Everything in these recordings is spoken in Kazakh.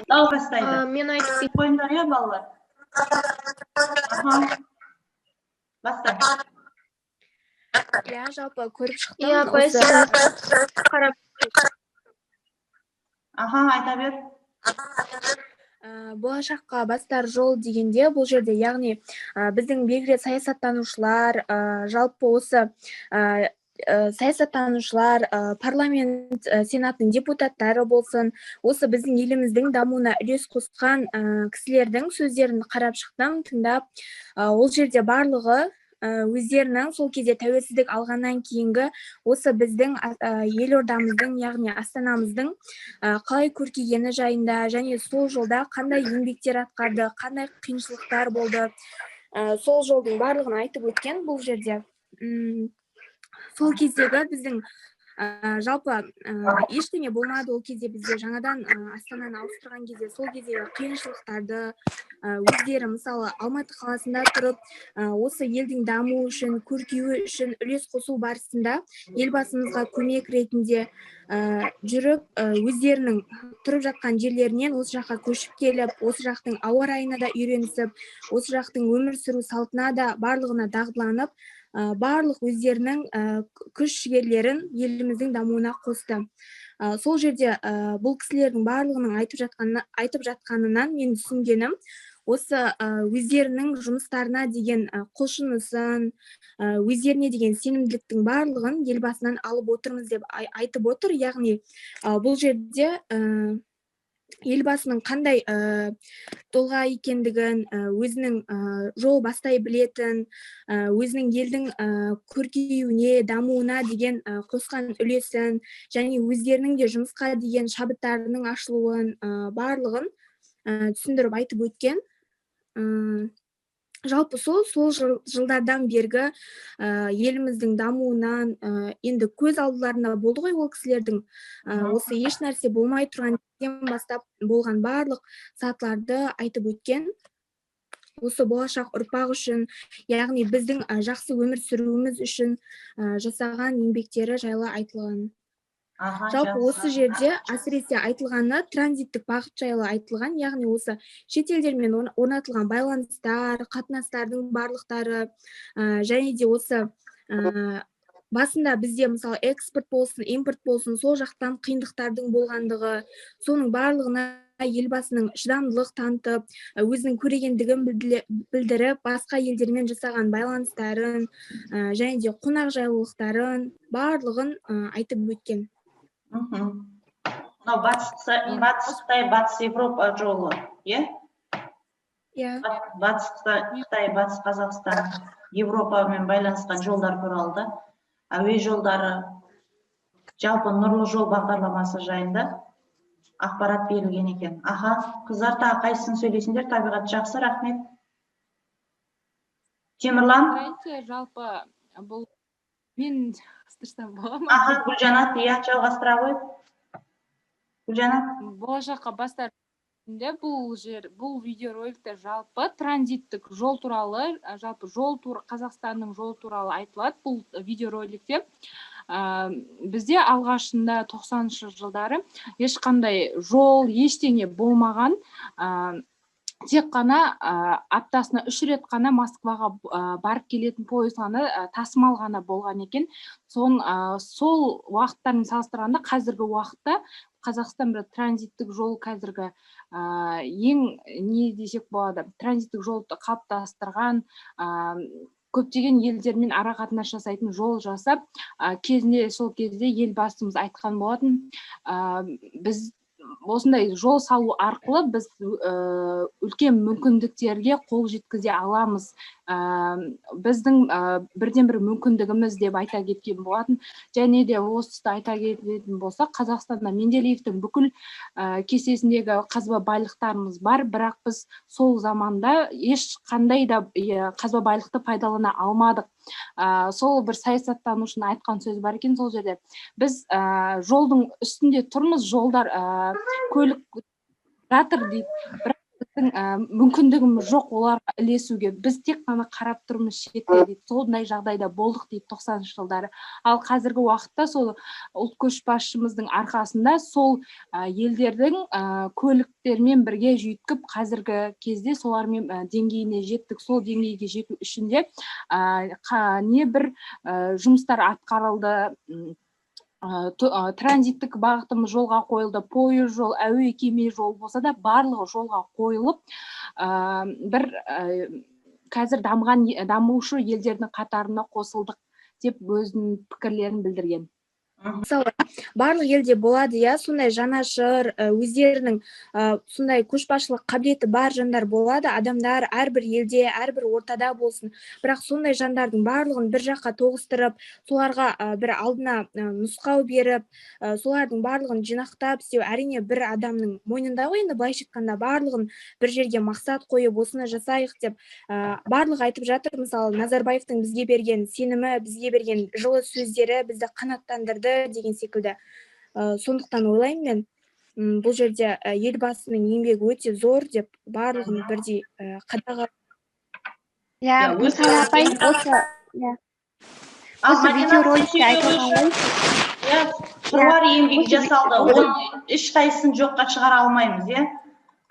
Дау бастайды. Мен айтып Қойыңдар, иә, балалар. Аха. Баста. Иә, жалпы көріп шықтым. Иә, апай, осы қарап. Аха, айта бер. Болашаққа бастар жол дегенде, бұл жерде, яғни, біздің белгілі саясаттанушылар, жалпы осы саясаттанушылар, парламент, сенатының депутаттары болсын, осы біздің еліміздің дамуына үлес қосқан кісілердің сөздерін қарап шықтым, тыңдап. Ол жерде барлығы өздерінің сол кезде тәуелсіздік алғаннан кейінгі осы біздің елордамыздың, яғни астанамыздың қалай көркейгені жайында және сол жолда қандай еңбектер атқарды, қандай қиыншылықтар болды, сол жолдың барлығын айтып өткен бұл жерде. Сол кездегі біздің жалпы ештеңе болмады ол кезде бізде. Жаңадан астананы ауыстырған кезде сол кездегі қиыншылықтарды, өздері, мысалы, Алматы қаласында тұрып, осы елдің дамуы үшін, көркеюі үшін үлес қосу барысында Елбасымызға көмек ретінде жүріп, өздерінің тұрып жатқан жерлерінен осы жаққа көшіп келіп, осы жақтың ауа райына да үйренісіп, осы жақтың өмір сүру салтына да, барлығына дағдыланып, барлық өздерінің күш жігерлерін еліміздің дамуына қосты. Сол жерде бұл кісілердің барлығының айтып жатқанынан мен түсінгенім осы өздерінің жұмыстарына деген құлшынысын, өздеріне деген сенімділіктің барлығын Елбасынан алып отырмыз деп айтып отыр. Яғни, бұл жерде Елбасының қандай тұлға екендігін, өзінің жол бастай білетін, өзінің елдің көркеюіне, дамуына деген қосқан үлесін және өздерінің де жұмысқа деген шабыттарының ашылуын, барлығын түсіндіріп айтып өткен. Жалпы сол жылдардан бергі еліміздің дамуынан, енді көз алдыларында болды ғой ол кісілердің, осы еш нәрсе болмай тұрған кезден бастап болған барлық сатыларды айтып өткен. Осы болашақ ұрпақ үшін, яғни біздің жақсы өмір сүруіміз үшін жасаған еңбектері жайлы айтылған. Жалпы осы жақсы. жерде әсіресе айтылғаны транзиттік бағыт жайлы айтылған, яғни осы шетелдермен орнатылған байланыстар, қатынастардың барлықтары, және де осы басында бізде, мысалы, экспорт болсын, импорт болсын, сол жақтан қиындықтардың болғандығы, соның барлығына Елбасының шыдамдылық танытып, өзінің көрегендігін білдіріп, басқа елдермен жасаған байланыстарын, және де қонақжайлылықтарын барлығын айтып өткен. Мынау Батыс Қытай, Батыс Европа жолы, иә? Иә. Батыс Қытай, Батыс Қазақстан, Европамен байланысқан жолдар туралы да, әуе жолдары, жалпы «Нұрлы жол» бағдарламасы жайында ақпарат берілген екен. Аха, қыздар, тағы қайсысын сөйлейсіңдер? Табиғат, жақсы, рахмет. Темірлан? Гарантия жалпы бұл мен қыстырсам бола ма? Аха, Гүлжанат, иә, жалғастыра ғой. Гүлжанат. Болашаққа бастар бұл жер, бұл видеороликте жалпы транзиттік жол туралы, жалпы жол тур, Қазақстанның жол туралы айтылады бұл видеороликте. Бізде алғашында 90 жылдары ешқандай жол, ештеңе болмаған. Тек қана аптасына 3 рет қана Москваға барып келетін пойыз ғана, тасымал ғана болған екен. Сол уақыттармен салыстырғанда қазіргі уақытта Қазақстан бір транзиттік жол қазіргі ең, не десек болады, транзиттік жолды қалыптастырған, көптеген елдермен ара қатынас жасайтын жол жасап, кезінде, сол кезде Елбасымыз айтқан болатын: біз осындай жол салу арқылы біз үлкен мүмкіндіктерге қол жеткізе аламыз, біздің бірден бір мүмкіндігіміз деп айта кеткен болатын. Және де осы тұста айта кететін болсақ, Қазақстанда Менделеевтің бүкіл кестесіндегі қазба байлықтарымыз бар, бірақ біз сол заманда ешқандай да қазба байлықты пайдалана алмадық. Сол бір саясаттанушының айтқан сөзі бар екен сол жерде: біз жолдың үстінде тұрмыз, жолдар, көлік жатыр дейді, бірақ Біздің мүмкіндігіміз жоқ оларға ілесуге, біз тек қана қарап тұрмыз шетте дейді. Сондай жағдайда болдық дейді 90-шы жылдары. Ал қазіргі уақытта сол ұлт көшбасшымыздың арқасында сол елдердің көліктермен бірге жүйткіп, қазіргі кезде солармен деңгейіне жеттік. Сол деңгейге жету үшін де не бір жұмыстар атқарылды. Транзиттік бағытымыз жолға қойылды, пойыз жол, әуе кеме жол болса да барлығы жолға қойылып, бір қазір дамыған дамушы елдердің қатарына қосылдық деп өзінің пікірлерін білдірген. Мысалы, барлық елде болады, иә, сондай жанашыр, өздерінің сондай көшбасшылық қабілеті бар жандар болады, адамдар әрбір елде, әрбір ортада болсын. Бірақ сондай жандардың барлығын бір жаққа тоғыстырып, соларға бір алдына нұсқау беріп, солардың барлығын жинақтап істеу әрине бір адамның мойнында ғой. Енді былайша айтқанда барлығын бір жерге мақсат қойып, осыны жасайық деп, барлығы айтып жатыр. Мысалы, Назарбаевтың бізге берген сенімі, бізге берген жылы сөздері бізді қанаттандырды деген секілді. Сондықтан ойлаймын мен, бұл жерде Елбасының еңбегі өте зор деп барлығын бірдей қадаға. Иә, мысалы, апай, осы, иә. Осы видеороликте айтылған ғой. Иә, қыруар еңбек жасалды. Оның ешқайсысын жоққа шығара алмаймыз, иә.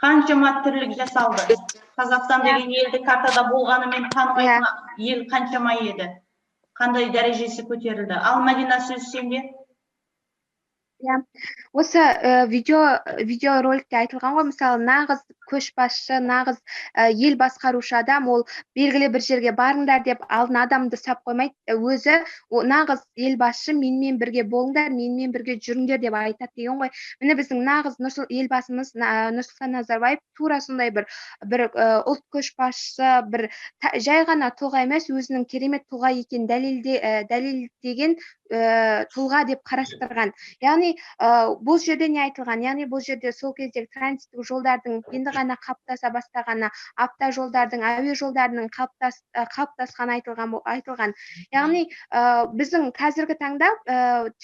Қаншама тірлік жасалды. Қазақстан деген елді картада болғанымен танымайтын ел қаншама еді. Қандай дәрежесі көтерілді. Ал Мадина, сөз сенде. Иә, осы видеороликте айтылған ғой, мысалы, нағыз көшбасшы, нағыз ел басқарушы адам, ол белгілі бір жерге барыңдар деп алдына адамды сап қоймайды, өзі нағыз елбасшы менімен бірге болыңдар, менімен бірге жүріңдер деп айтады деген ғой. Міне біздің нағыз елбасымыз Нұрсұлтан Назарбаев тура сондай бір ұлт көшбасшысы, бір жай ғана тұлға емес, өзінің керемет тұлға екенін дәлелдеген тұлға деп қарастырған. Яғни бұл жерде не айтылған? Яғни бұл жерде сол кездегі транзиттік жолдардың енді ғана қалыптаса бастағаны, автожолдардың, әуе жолдарының қалыптасқаны айтылған. Яғни біздің қазіргі таңда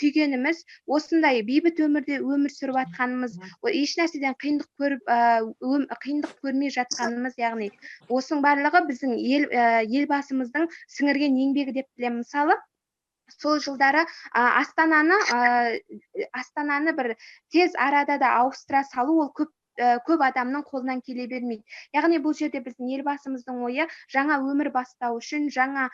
түйгеніміз осындай бейбіт өмірде өмір сүріп жатқанымыз, еш нәрседен қиындық көрмей жатқанымыз, яғни осының барлығы біздің елбасымыздың сіңірген еңбегі деп білемін. Мысалы, сол жылдары Астананы бір тез арада да ауыстыра салу ол көп адамның қолынан келе бермейді. Яғни бұл жерде біздің елбасымыздың ойы жаңа өмір бастау үшін, жаңа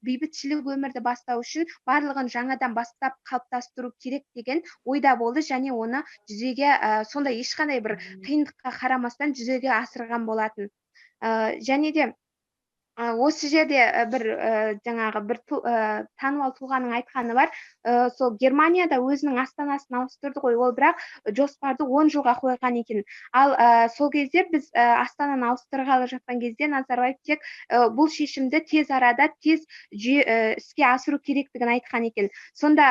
бейбітшілік өмірді бастау үшін барлығын жаңадан бастап қалыптастыру керек деген ойда болды және оны жүзеге сондай ешқандай бір қиындыққа қарамастан жүзеге асырған болатын. Және де осы жерде бір жаңағы бір танымал тұлғаның айтқаны бар. Сол Германияда өзінің астанасын ауыстырды ғой, ол бірақ жоспарды 10 жылға қойған екен. Ал сол кезде біз астананы ауыстырғалы жатқан кезде Назарбаев тек бұл шешімді тез арада тез іске асыру керектігін айтқан екен. Сонда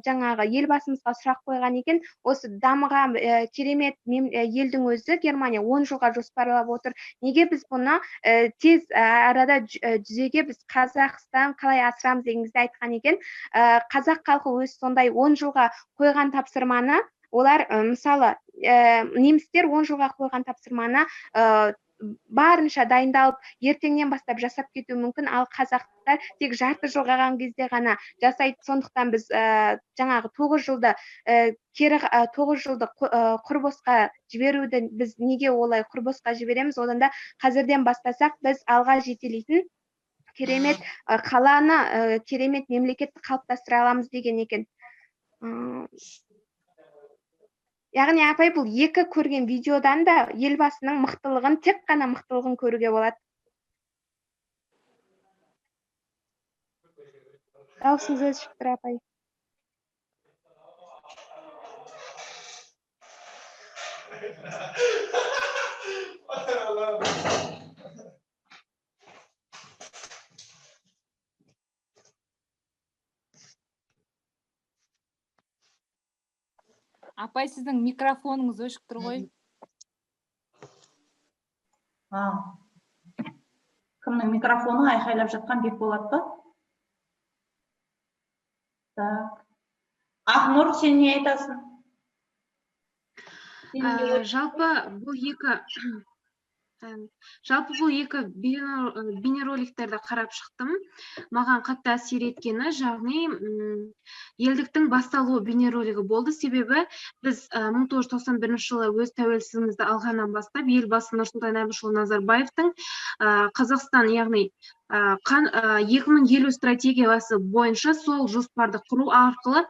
жаңағы елбасымызға сұрақ қойған екен, осы дамыған керемет елдің өзі Германия 10 жылға жоспарлап отыр. Неге біз бұны тез арада жүзеге біз Қазақстан қалай асырамыз дегенімізді айтқан екен. Қазақ халқы өз сондай 10 жылға қойған тапсырманы, олар мысалы, немістер 10 жылға қойған тапсырманы барынша дайындалып ертеңнен бастап жасап кетуі мүмкін, ал қазақтар тек жарты жыл қалған кезде ғана жасайды. Сондықтан біз жаңағы 9 жылды кері 9 жылды құр босқа жіберуді біз неге олай құр босқа жібереміз? Одан да қазірден бастасақ біз алға жетелейтін керемет қаланы, керемет мемлекетті қалыптастыра аламыз деген екен. Яғни апай, бұл екі көрген видеодан да елбасының мықтылығын, тек қана мықтылығын көруге болады. Дауысыңыз өшіп тұр, апай. Апай, сіздің микрофоныңыз өшіп тұр ғой. Кімнің микрофоны айқайлап жатқан? Бекболат па? Так. Ақнұр, сен не айтасың? Жалпы бұл екі жалпы бұл екі бейнероликтерді қарап шықтым. Маған қатты әсер еткені, яғни елдіктің басталуы бейнеролигі болды. Себебі біз 1991 жылы өз тәуелсіздігімізді алғаннан бастап Елбасы Нұрсұлтан Әбішұлы Назарбаевтың Қазақстан, яғни 2050 стратегиясы бойынша сол жоспарды құру арқылы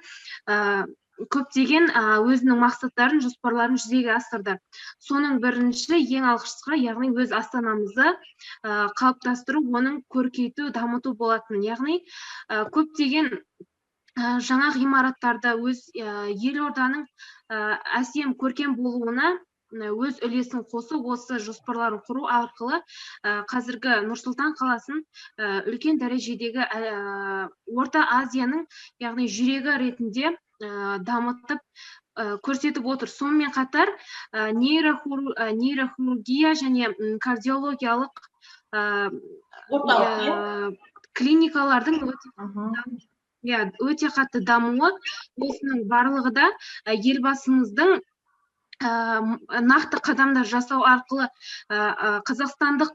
көптеген өзінің мақсаттарын, жоспарларын жүзеге асырды. Соның бірінші, ең алғашқы, яғни өз астанамызды қалыптастыру, оның көркейту, дамыту болатын. Яғни көптеген жаңа ғимараттарды өз елорданың әсем көркем болуына өз үлесін қосу, осы жоспарларын құру арқылы қазіргі Нұр-Сұлтан қаласын үлкен дәрежедегі Орта Азияның, яғни жүрегі ретінде дамытып көрсетіп отыр. Сонымен қатар нейрохирургия және кардиологиялық клиникалардың өте қатты дамуы, осының барлығы да елбасымыздың нақты қадамдар жасау арқылы қазақстандық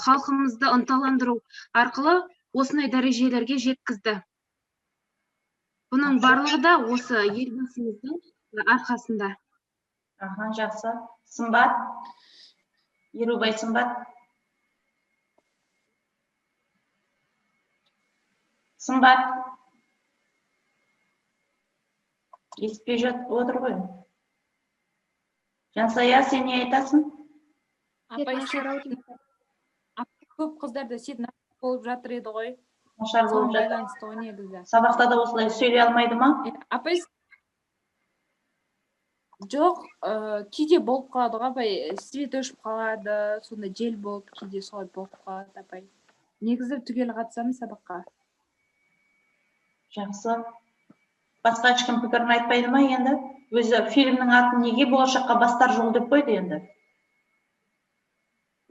халқымызды ынталандыру арқылы осындай дәрежелерге жеткізді. Бұның барлығы да осы елбасымыздың арқасында. Аха, жақсы. Сымбат, Ерубай Сымбат. Сымбат. Естіпей жатып отыр ғой. Жансая, сен не айтасың? Апай, көп қыздарда сет болып жатыр еді ғой. Нашар болып жатыр. Байланысты ғой негізі. Сабақта да осылай сөйлей алмайды ма? Апай, жоқ, кейде болып қалады ғой апай, свет өшіп қалады, сонда жел болып, кейде солай болып қалады апай. Негізі түгел қатысамын сабаққа. Жақсы. Басқа ешкім пікірін айтпайды ма енді? Өзі фильмнің атын неге болашаққа бастар жол деп қойды енді?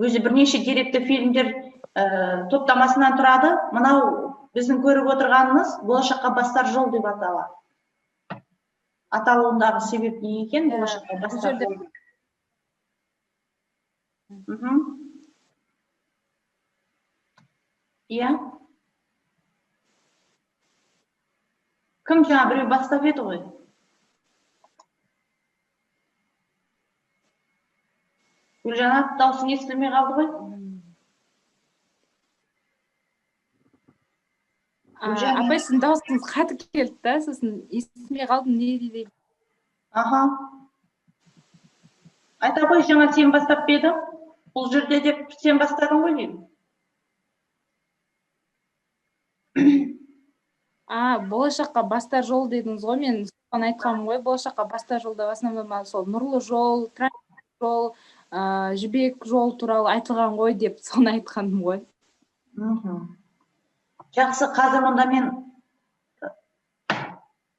Өзі бірнеше деректі фильмдер топтамасынан тұрады. Мынау біздің көріп отырғанымыз болашаққа бастар жол деп аталады. Аталуындағы себеп не екен? Болашаққа бастар жол. Иә. Кім жаңа біреу бастап еді ғой? Гүлжанат, дауысың естілмей қалды ғой? Апай, сіздің дауысыңыз қатты келді да, сосын естімей қалдым, не дейді. Аха. Айта ғой, жаңа сен бастап па едің? Бұл жерде деп сен бастадың ғой деймін. Болашаққа бастар жол дедіңіз ғой, мен соны айтқанмын ғой, болашаққа бастар жолда в основном сол нұрлы жол, транзит жол, жібек жол туралы айтылған ғой деп соны айтқаным ғой. Жақсы, қазір онда мен